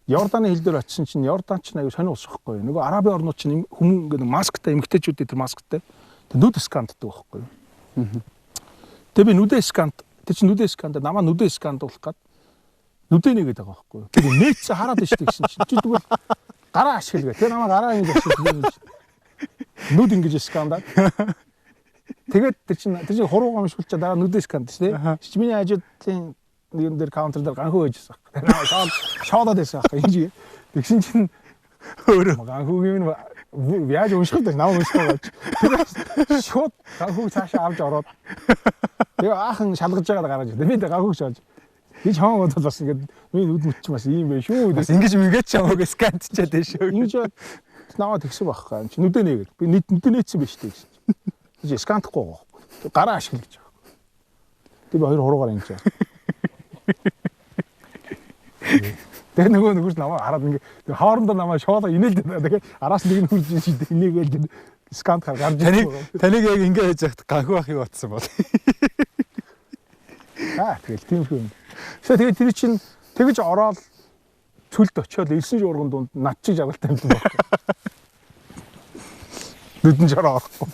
Йорданы хил дээр очисон чинь Йордан ч аюу сонир ус байхгүй. Нөгөө Арабын орнууд чинь хүмүүс ингээд масктай эмгтээчүүд тэр масктай. Тэг нүд сканддаг байхгүй. Тэг би нүдээ сканд тэр чинь нүдээ сканд намаа нүдээ скандуулах гад нүдээ нэгээд байгаа байхгүй. Тэр нээцээ хараад байна шүү дээ гэсэн чинь. Чи тэгвэл гараа ашиглая. Тэр намаа гараа ингэж ашиглая. Нүд ингэж скандаад. Тэгээд тэр чинь хуруугаа уншуулчаа дараа нүдээ сканд шүү дээ. Чи миний ажлын нэгэн дээр каунтер дээр ганхуу байжсэн байхгүй. Тэр намаа шоолоод байсан байхгүй. Ингэж тэгсэн чинь өөрөө ганхуугийн минь яаж унших вэ? Намаа унших гэж. Тэр шууд ганхууг цаашаа авч ороод тэгээ аахан шалгаж байгаад гаргаж ирдэ. Би ганхууг шалж. Би чамаа бодвол бас ингээд миний нүд мүт чинь бас ийм байх шүү. Бас ингэж мэгээд чамааг скандчаад байх шүү. Ингэж намаа тэгсэн байхгүй. Чи нүдээ нээгээд. Би нүдээ нээсэн байж тээ гэсэн чинь. Чи скандахгүй байгаа байхгүй. Гараа ашигла гэж байгаа. Тэг би хоёр хуруугаар ингэж. Тэгээ нөгөө нөхөрч намаа хараад ингээ хоорондоо намаа шоолоо инээлдэг. Тэгээ араас нэг нөхөрч инээгээл сканд гарч ирсэн. Таныг яг ингээ хийж яхад ганхуу ахыг бодсон бол. Аа тэгэл тиймэрхүү юм. Тэгээ тэр чинь тэгж ороод цөлд очиод 9 жуурган дунд над чиг жаргалтай юм байна. Нүдэн жороо орохгүй.